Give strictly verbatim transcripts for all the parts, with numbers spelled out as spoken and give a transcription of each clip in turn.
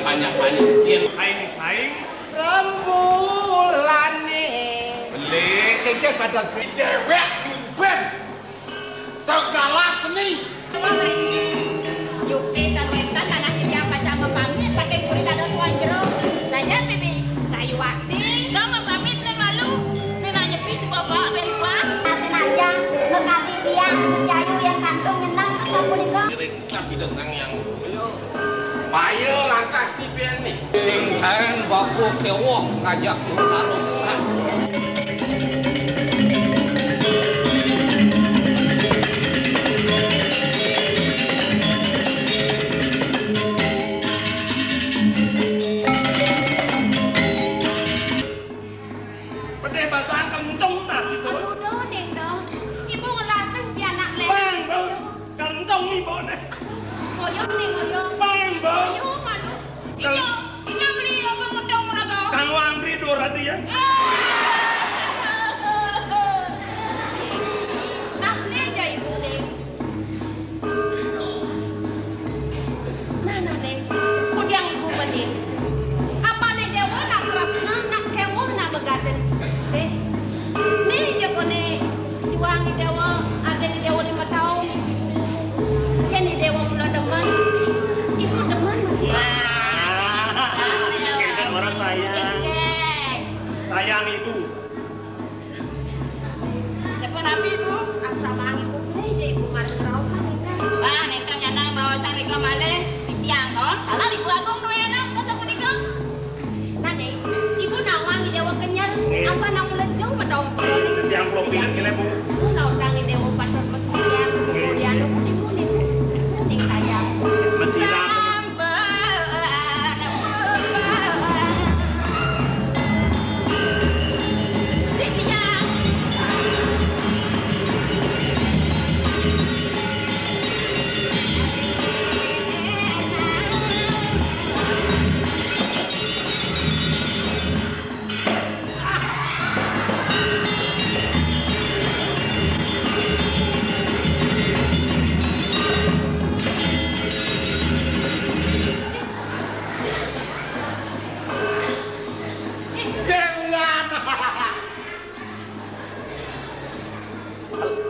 Banyak-banyak. Yen aing, aing. Rembulane. Beli. Kengken pada si dewek ngumben. Segala seni. Yukti kawetan anak iya pacang mapamit, saking puri dados wong jero. Saja, Bibi. Sayuwakti. Dong mapamit nang malu. Nang nyepi si bapak dari wah. Nah, senajan mekabi biang Gus Jayu yang kantung nyenang kata punika. Ngiring sabda Sang Hyang Surya. Payo lantas dipeni. Sing kaen baku kewoh ngajak taruh. Pedih basang kenceng nasi, Bu. Aduh, duh, Ning, duh. Ibu ngelaseng pianak lé. Bang, Bu. Kenceng nih, Bu, nih. Ngoyong nih, ngoyong. Bang, Bu. Ngoyong, manuk. Kang- Ijo, ijo beli aku ngedong meraga. Kang Wang beli dua ratus ya. Ah, nih, ya, Ibu, nih. Nah, nah, Ning. Kudiang ibu bening. Apane Dewa nak tresna, nak kewuh, nak begaden sih. Nih, jokone juang Dewa, artine Dewa lima tahun. Yen Dewa mula demen, ibu demen masih. Wah, kan orang sayang. Sayang ibu. Sapa nabi, Bu? Asa mangi publik deh, Ibu, marang raosan nika. Wah, nika nyanang raosan nika malih titiang, kon. Kalau Ibu Agung duwe anak, kata punika. Nah, Dek, Ibu nawang Dewa kenyel, apa nak melejo mataung kula? Titiang kula pinget kene, Bu. Kula utang Dewa patur pesucian, kemudian niku, niku, niku, ning sayang. Mesirat.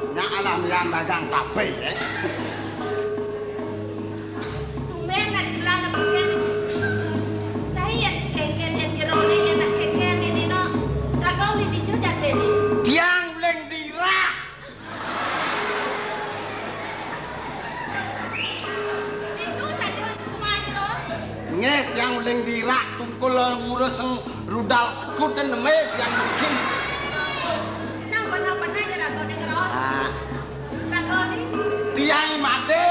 Nya alah mian dagang tape, eh. Tumben nak digelar nak kengken. Cai yen kengken yen jerone yen nak kengken ini no. Ragau ni dicu jate ni. Tiang uleng dirak. Itu saja rumah jero. Nggih, tiang uleng dirak tungkul ngurus rudal sekut dan neme tiang mungkin. Nang benar-benar ya ragau ni keros. Ah. Ragau ni. Tiang made.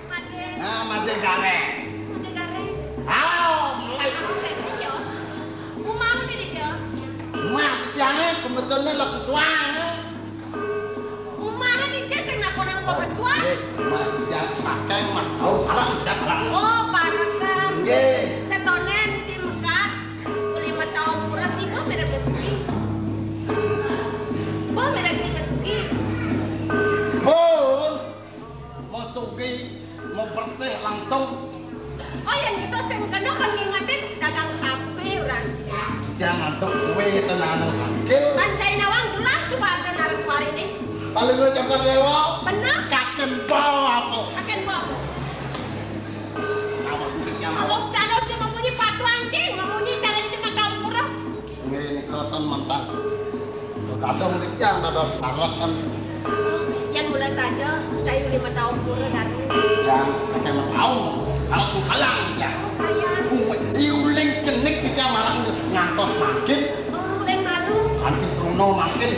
Made. Ah, made gareng. Made gareng. Ah, mulai. Aku kayak gitu. Rumah ni dia. Rumah tiangnya pemesonnya lek suang. Umah ni cek sing nakonan apa pesuah? Eh, umah yang saking mah. Oh, parang, sudah parang. Oh, parekan. Nggih. Setonen ci mekat. Uli metaun murah ci bo merek Besuki. Bo merek ci Besuki. Pun. Mau sugih, mau bersih langsung. Oh, yang itu sing kena kan ngingetin dagang kafe orang Cina. Jangan tuh kue tenan tangkil. Pancai nawang jelas suara naras suara ini. Paling lu cakar lewa. Bener. Kaken bawa aku. Kaken bawa aku. Apa duitnya mau? Oh, calo cuma munyi patu anjing, munyi cara di tempat kampur. Nggih, nika ten mentah. Kadang mriki yang dados parek kan. Yang mula saja, saya lima tahun pura dari. Yang saya mau tahu, kalau ku sayang ya. Oh, sayang. Iuling cenik kita marang ngantos makin. Oh, uling malu. Kanti Bruno makin.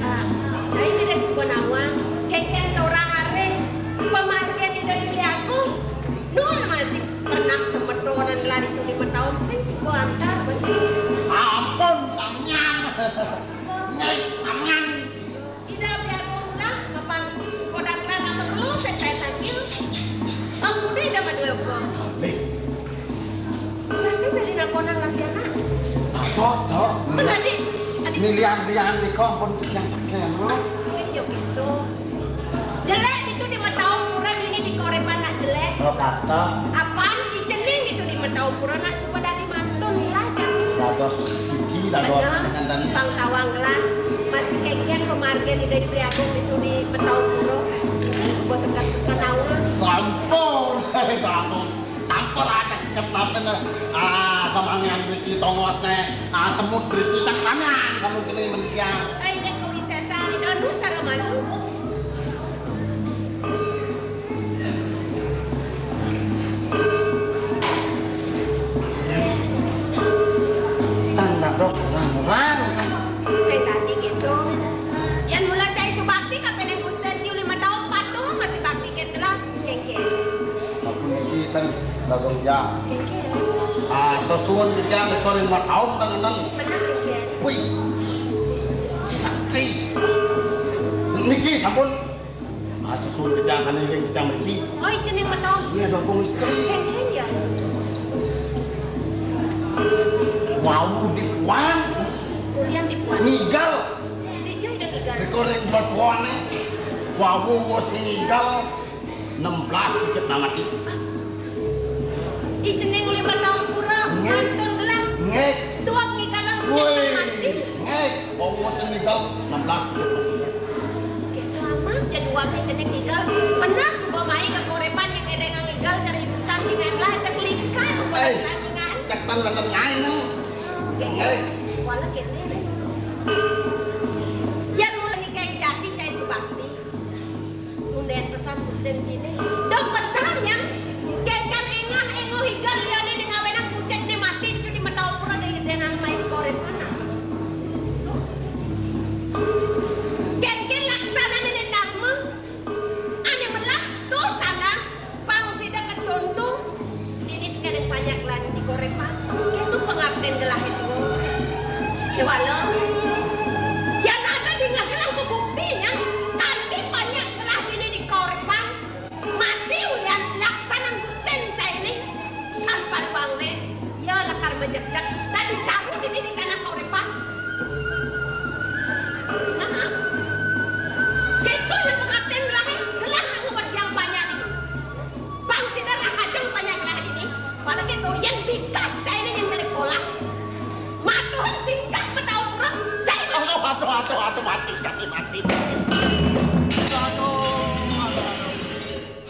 Ah, saya tidak suka nawang. Kengkeng seorang hari. Pemargin tidak ini aku. Nun masih. Pernah semetonan lari tu lima tahun sing siko antar benci. Ampun sampeyan. Nyai sampeyan. Ida biar mula kapan kodak lan apa perlu saya saya sakit. Ampun ida madua ko. Lih. Masih beli nakonan lagi anak. Apa to? Apa tadi? Tadi miliar-lian nika ampun titiang pakai, lho. Sing yo gitu. Jelek itu lima tahun kurang ini di korepan nak jelek. Kata apaan I Cening itu di Mataupura, nak suba dadi mantun lah, Jati. Dados siki, dados. Aduh, nganten. Pang tawang gelah. Masih kéngkén pamargin Ida Hyang Agung itu di Mataupura. Suba seken-seken awak. Sampun, sampun. Sampun ada kenapen, ah, samanggihan mriki tongosné, ah, semut mriki tak sampean, semut kéné mriki. Ai, nek kawisésan, anu cara maju. Tanda dok orang-orang. Sing dadi gitu. Yén mula cai subakti, kapening Gusti Haji uli medawa patung masih bakti kén gelah. Kéngkén. Ampun niki ten bagong ya. Kéngkén. Ah, sesuwun titiang rika ring mataun ten enten. Bener, kéngkén. Wih. Sakti. Niki sampun. Ah, sesuwun titiang sané ring titiang mriki. Oh, I Cening mataun. Iya, bagong istri. Kéngkén ya. Wau dipuan. Kulian dipuan. Ngigal. Dija Ida ngigal. Rika ring buat puané. Wau wus ngigal. Enam belas bukit namati. I Cening uli mataun pura, nggih, mantun gelah. Nggih. Duak ngigalang bukit namati. Nggih. Wong wis ngigal enam belas bukit namati. Kéto amat, ja duak I Cening ngigal. Bener, suba mai ka korépan yen édéngang ngigal cara ibusan tingan lah, cek likan, bukan eh, lagi ngan. Cek tan wénten ngan. Nggih. Nggih. Wala kéné, deh. Yan mula ngikéng jati cai subakti. Undén pesan Gusti Ciné. Dong pesan nyang kéngkén éngah-énguh iga liané di ngawénang kucékné mati di mataun pura di dénang main korét mana. Kéngkén laksanané dharma. Ané melah dosané pang sida kaconto. Dini sekalian panjak lan di korépan. Itu pangabdén gelahé tuh. Kéwala. Yan ada dingeh gelah buktiné, kanti panjak gelah dini di korépan. Mati ulian laksanan Gusti cainé. Tan paruangné, ya lakar majekjek, dadi caru dini di tanah korépan. Nah, kéto ya pangabdén gelahé, gelah nak nguberjang panjak dini. Pang sida rahajeng panjak gelah dini, malah kéto yén bikas cainé nyén milik polah. Matuh tingkah mataun pura, cai. Aduh, aduh, aduh, aduh, mati, mati, mati. Aduh, aduh, aduh.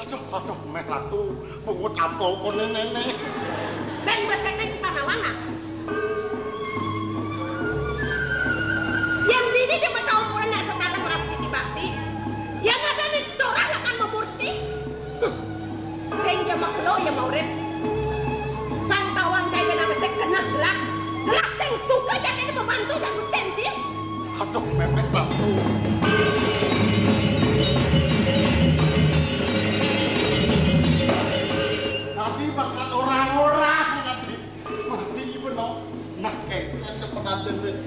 Aduh, aduh, méh ratu, bungut apa koné néné. Ben besék nang Cipanawan, ah. Yén dini di mataun pura nak sekaten meras titi bakti. Yén ada né corah akan memurti. Sing ja makelo ya maurip. Tan tawang cai bena besik keneh gelah. Gelah sing suka jadiné pembantu jak Gusti Ci. Aduh, mémé batu. Tapi bakal orang-orang nanti. Mati beno. Nah, kéto yang pengantin.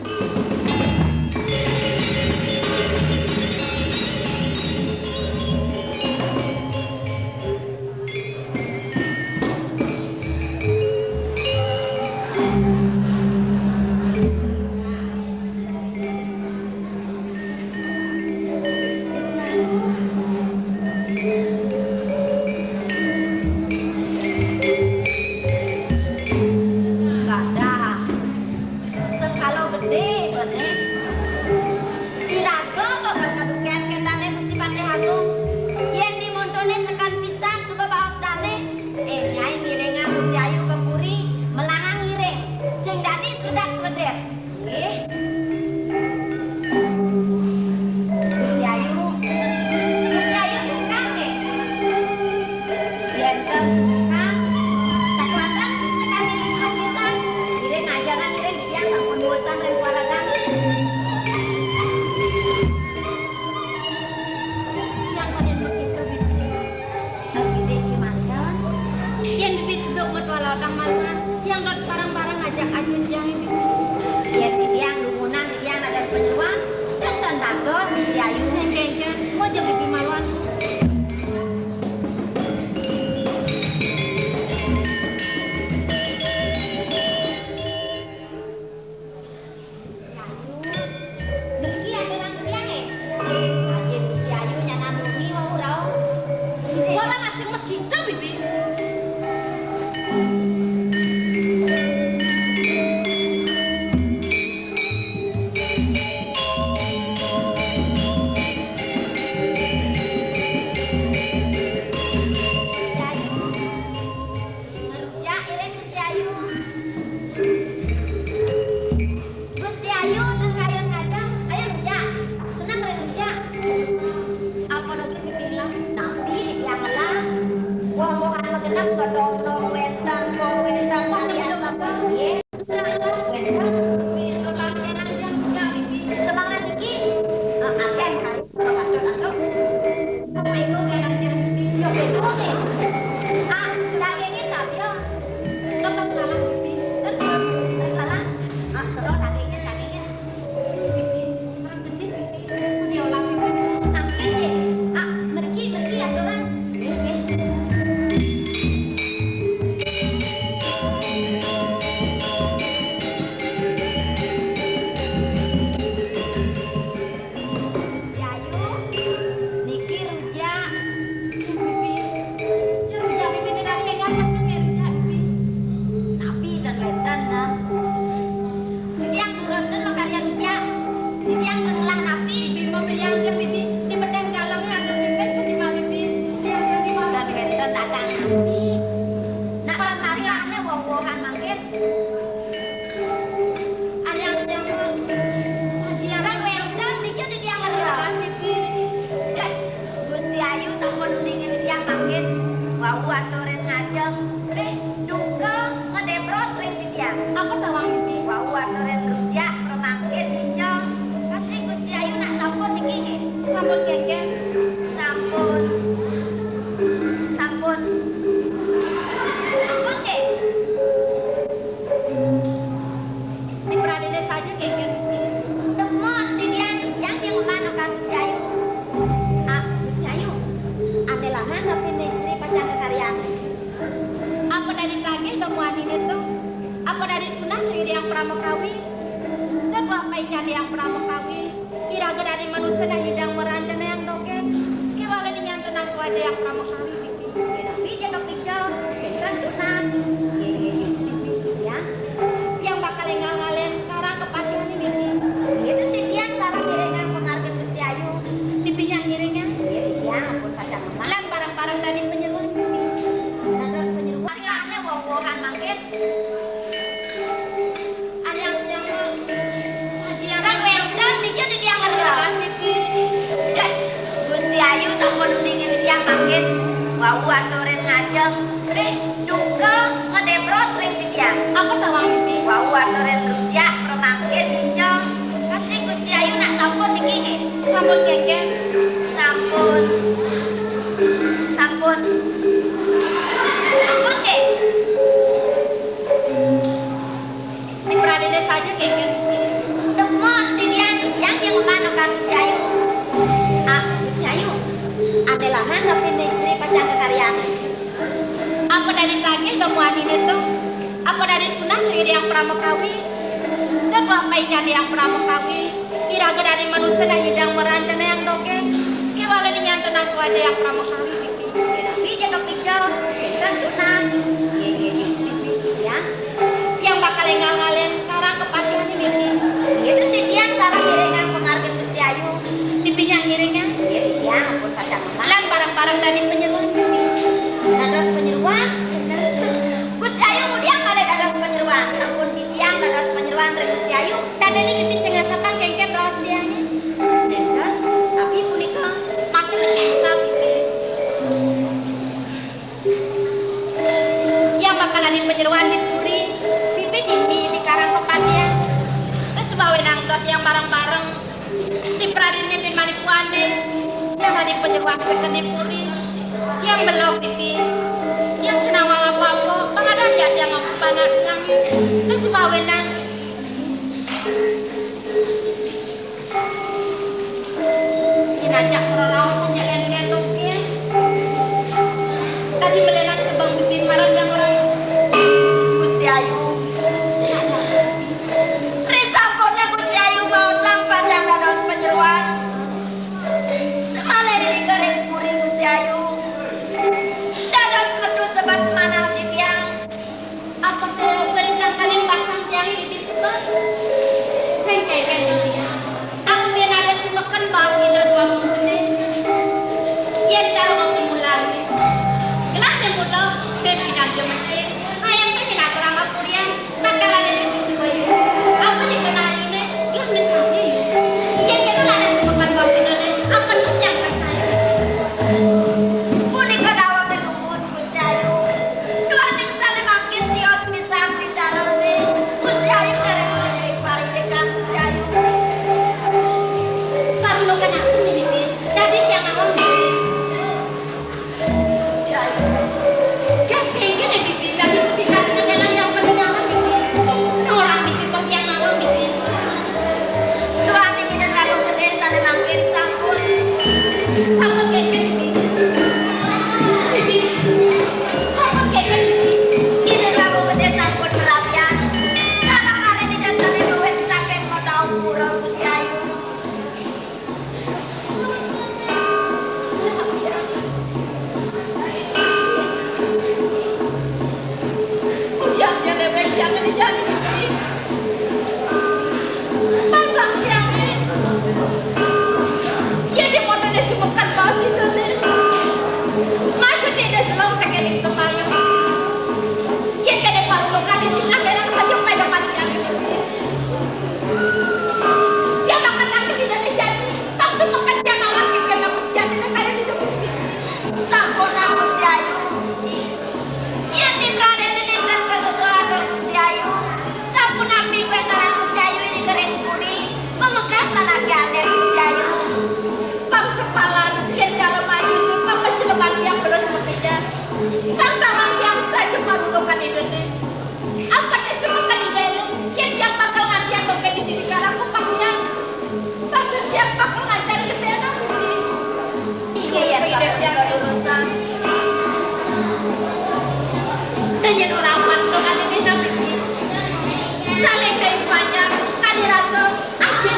Dadah. Sengkala gedé bené. Iraga bakal kadugén kéndané Gusti Patih Agung. Yén dimuntuné seken pisan suba baos dané. Eh, Nyai ngiringang Gusti Ayu ka puri, melahang ngiring. Sing dadi sredak-sredit. Nggih. Gusti Ayu. Gusti Ayu sungkan nggih. Yén ten sungkan, sakéwanten sakadi lisan-lisan. Ngiring aja kan, ngiring titiang sampun bosen ring kuaragan. Yang paling begitu, Bibi. Bibi mantun. Yén Bibi seduk metual odang maluan, tiang dot bareng-bareng ngajak ajin tiang, Bibi. Yén titiang dumunan, titiang dados panyeroan, dan tan dados Gusti Ayu. Sing kéngkén, moja Bibi maluan. Gusti Ayu. Mriki aturang titiang, eh. Ajin Gusti Ayu nyanan wengi wau rauh. Ora asing meginca, Bibi. Yang Pramakawi, iraga dadi manusa nyidang marancanayang dogén. Kéwala ninyantenang tuah Yang Pramakawi, Bibi. Napi jaga pica, pinten tunas. Nggih, nggih, nggih. Bibi, ya. Yang bakal énggal ngalén karang kapatihané, Bibi. Nggih, ten titiang sareng ngiringang pamargin Gusti Ayu. Bibi nyang ngiringang? Nggih, titiang ampun pacang lemah. Lan bareng-bareng dadi panyeroan, Bibi. Dados panyeroan. Sing ané woh-wohan mangkin. Ayam yang kan wénten dija di tiang ngerelas niki. Gusti Ayu sampun uningi tiang mangkin. Wau aturin ngajeng. Rih, duka ngedebros ring titiang. Apa tawang niki? Wau aturin rujak premangkin dija. Pasti Gusti Ayu nak sampun niki nggih. Sampun kéngkén. Sampun. Sampun. Sampun nggih. Di pradéné saja kéngkén. Demen titiang, titiang yang memanukan Gusti Ayu. Ah, Gusti Ayu. Ané lanang tapi istri pacang kakaryané. Apa dadi tagih temuaniné to? Apa dadi tunas ring Yang Pramakawi? Dadi apa ican Yang Pramakawi? Iraga dadi manusa nak nyidang marancanayang dogén. Kéwala ninyantenang tuah Yang Pramakawi, Bibi. Napi jaga pica, pinten tunas. Nggih, nggih, nggih, Bibi, ya. Yang bakal énggal ngalén karang kapatihané, Bibi. Nggih, ten titiang sareng ngiringang pamargin Gusti Ayu. Bibi nyang ngiringang? Nggih, titiang ampun pacang lemah. Lan bareng-bareng dadi panyeroan, Bibi. Dados panyeroan? Gusti Ayu ngudiang malih dados panyeroan. Sampun titiang dados panyeroan ring Gusti Ayu. Dadiné Bibi sing ngrasakang kéngkén raos diané. Nénten, tapi punika masih menyiksa, Bibi. Yang bakal dadi panyeroan di puri, Bibi dini di karang kapatihan. Terus bawa nangkot yang bareng-bareng. Di pradéné bin manipuané, yang dadi panyeroan seken di puri. Yang belog, Bibi. Yang sinawang apa-apa, pangada aja yang apa panak nangis. Terus bawa nang. Yen ajak ngreraos senjak ngentuk ya. Tadi melenan sebang bibir marang yang orang. Gusti Ayu. Risampune Gusti Ayu baosang pacang dados panyeroan. Semale ring puri Gusti Ayu. Dados metu sebet manah titiang. Apa to uga disangkalin basang tiangé bibir sebet? Sing kéngkén to tiang. Apa yén ada sumeken baos Ida Dwagung Gedé? Yén cara ngopi mulane. Gelah né mula, ben pinanggih mesti. Hayang to nyenak orang apurian, bakal ada di musuh bayu. Apa dikenal ayune? Gelah misalnya. Yén kita ada sumeken baos Ida né, apa nu yang kasar? Punika dawuh Gusti Ayu. Duaning sane mangkin tios pisan bicarane. Gusti Ayu dereng nyering parindikan Gusti Ayu. Parlokan aku niki, Bibi. Dadi tiang nawang, Bibi. Gusti Ayu. Kan tinggi nih, Bibi. Dadi Bibi kan ngedelang yang peninggalan, Bibi. Nang orang Bibi pun tiang nawang, Bibi. Duaning Ida Dwagung Gedé sane mangkin sampun. Sampun kengken, Bibi. Bibi. Sampun kengken, Bibi. Ida Dwagung Gedé sampun merabian. Sareng hari Ida sane mawit saking Kota Ampura, Gusti Ayu. Udiahnya dewek jangan dijani, Bibi. Pasang tiangé. Yén di motoré sumeken baos Ida né. Maksud Ida selong tekening sembayang. Yén kene parlokan di cingah derang saja pedoman tiangé. Dia makan nangis Ida né jani. Maksud makan tiang nawang kene jani né kaya di depan. Sampun Gusti Ayu. Yén di pradene nenten kegegehan Gusti Ayu, sapunapi kuentanan Gusti Ayu iri kering puri, pamekasan ake ane Gusti Ayu. Pang sepalan, yén jalem ayu, pang peceleban tiang belus makejang. Pang tawang tiang saja parudukan idene. Apa te semekan idene, yén tiang bakal ngantian doken di diri garang kupang tiang. Pasal tiang bakal ngajar ke tiang, Gusti. Iya, iya, urusan. Nanya orang mantu kan ini nabi. Saling kayak panjang, kan dirasa aja